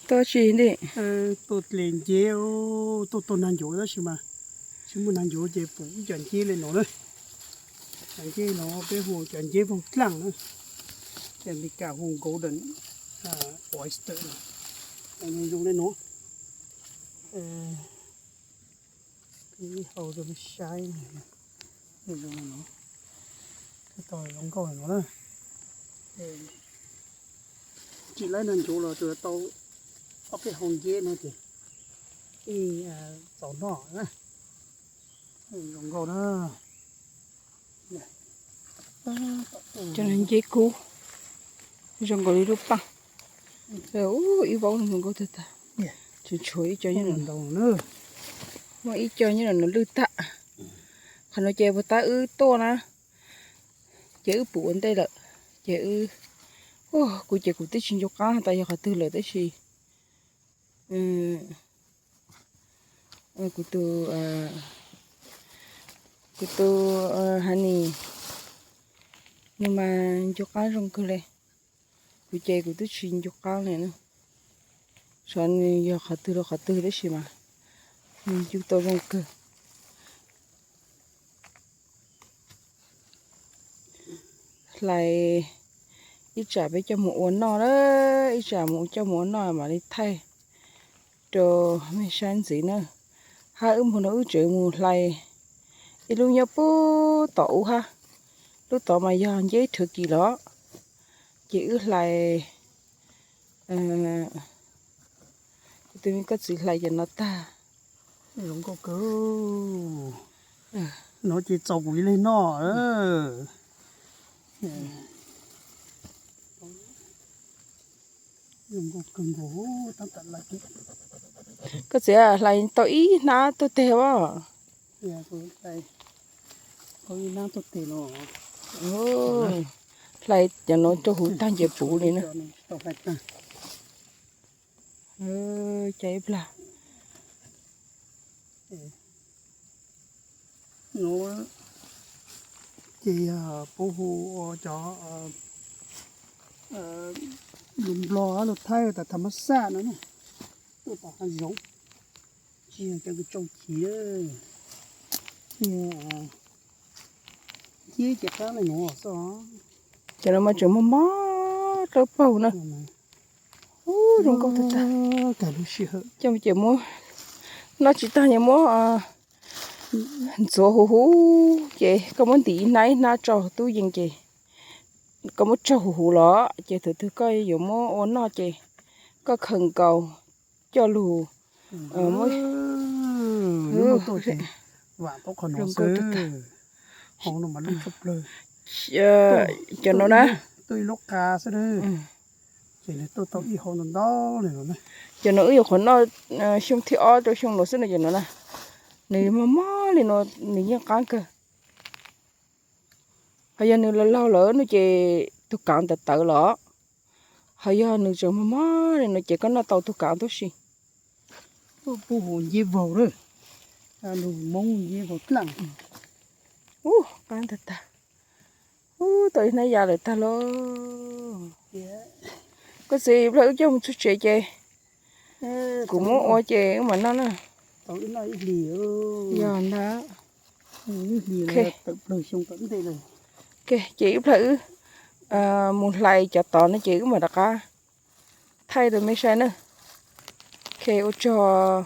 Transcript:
Tuaj tsis li. Tuaj dle nceb, tuaj tau nag ncuv tab sis mas tsis muaj nag ncuv ces pum ib co nceb li no na. Cov nceb no peb hu cov nceb vaug dlaaj na, cov Amelikas hu golden oyster, zoo li no. Ib hau rau peb saib, zoo li no, tau zoo nkauj li no na. Tsis laib nag ncuv los tsuas tau ob peb hau nceb no ces ib txaus noj na. Zoo nkauj na. Cov no nceb kub, zoo nkaus li lub paaj. Ub, ib vaub zoo nkauj tag tag. Tseem tshuav ib co nyob, muaj ib co nyob no lwj tag. Qhov no ces puag ta wb tuaj na, ces wb pum ua ntej lawm, ces wb, kuv ces kuv twb tsis ncu qaab tas yog qhov twg lawm tab sis kuv tus, kuv tus honey nws mas ncu qaab zoo kawg li. Kuv ces kuv twb tsis ncu qaab li na. Xyov nws yog qhov twg rau qhov twg tab sis mas nws ncu tau zoo kawg. Hlais ib tsam peb coj mus ua noj na, ib tsam mus coj mus ua noj mam li thaij rau mej saib ntxiv na. Hab wb mus no wb tseem mus hlais ib lub nyob puag tom ub hab. Lub tod mas yog nceb rhawv kis los, ces wb hlais, kuv tus me koj txiv hlais cov no tag. Zoo nkauj kawg. No ces txaus kuv ib leeg noj. Koj txiv hlais tau ib hnab tuag teg as? Hlais cov no rau huv tag nce puv li na. Cais ib plag. Ces yog puab hu ua cov lus Nplog lus Thaib tas tham mab xaj no, tuaj tom hav zoov, tsis yog cov kws tsau chiv. Nceb ces qab li no xwb. Cov no mas tseem mos mos dawb paug na. Ub, zoo nkauj tag tag. Coj ces muab, noj tsis tag ces muab ntxuav huv huv ces koj muab ntim ib hnab ib hnab tso tub yees ces koj muab tsaug huv huv los ces thaum twg koj yuav muab ua noj ces koj khaws nkaus coj lug. Cov no na, cov no wb nyuam qhuav noj xyoo thib ob rau xyoo no xwb no cov no na. Nws mos mos li no, nws yeej qab kawg. Ho yog nws laug laug lawm no ces tus kaav tawv tawv los, ho yog nws tseem mos mos li no ces koj noj tau tus kaav tib si. Puab hu nceb vaug lawm, lus Moob nceb vaug dlaaj. Ub, qab tag tag. Ub, tau ib hnab ya lawm tag lauj. Koj txiv, ib plag wb coj mus txug tsev ces kuv muab ua ces wb mam noj na. Yog ntag. Ces ib plag wb mus hlais cov tod no ces wb mam rov qab thaij rau mej saib na. Ua tsaug.